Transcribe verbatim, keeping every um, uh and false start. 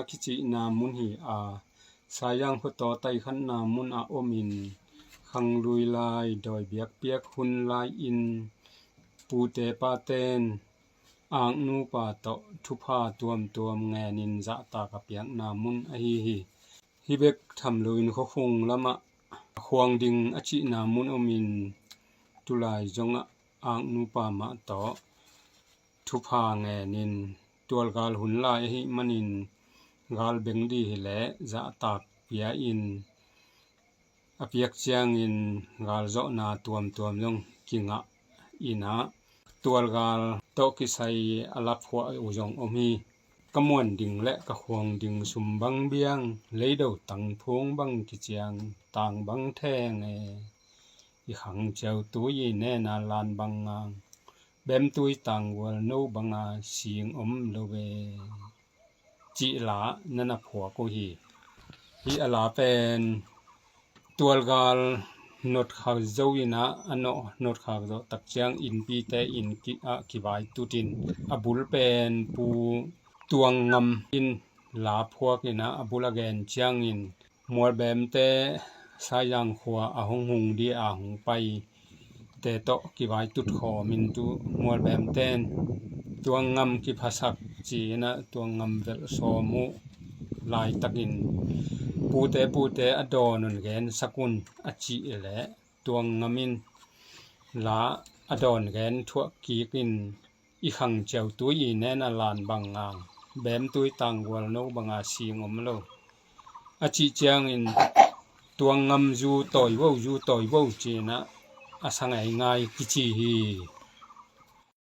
kicihna mun hi a, Saizang khuataw taikhatna mun ah omin khanglui lai dawi biakpiak hun lai-in pute paten aknupa tawh thupha tuamtuam ngenin zahtak a piakna mun ahi hi. Hih bek tham loin khuakhung lamah khuang ding a cihna mun omin tulai zongah aknupa mah tawh thupha ngenin tualgal hun lai ahih manin gal beng dih hileh zahtak pia-in a piak ciangin galzawhna tuamtuam zong kingah inah tualgal tawh kisai a laphuah uh zong om hi. Ka muan ding le ka khuang ding sum bang biang, leido tangphung bang kiciang, tang bang theng e, i khang ciau tui i nena lan bang ngang, bemtui tanggual no banga sing om lo ve, cih la na na phuak uh hi. Hih a la pen tualgal notkhak zo inah a nawh notkhak zawh tak ciang innpite inn ki, ah, kivai tutin a bul pen Pu Tuang Ngam in la phuak inah a bul a gen ciangin Mualbemte Saizang khua a hong hung dih a hong paite tawh kivai tut khawmin tu Mualbemten Tuang Ngam kiphasak ci inah Tuang Ngam velh sawm uh laitakin pute pute a dawn un gensak un a cih leh Tuang Ngam in la a dawn gen thuah kikin i khang ciau tui i nena lan bang ngang, bemtui tanggual no banga sing om lo a cih ciangin Tuang Ngam zu tawi vo, zu tawi vo ci inah a sa ngeingai kici hi.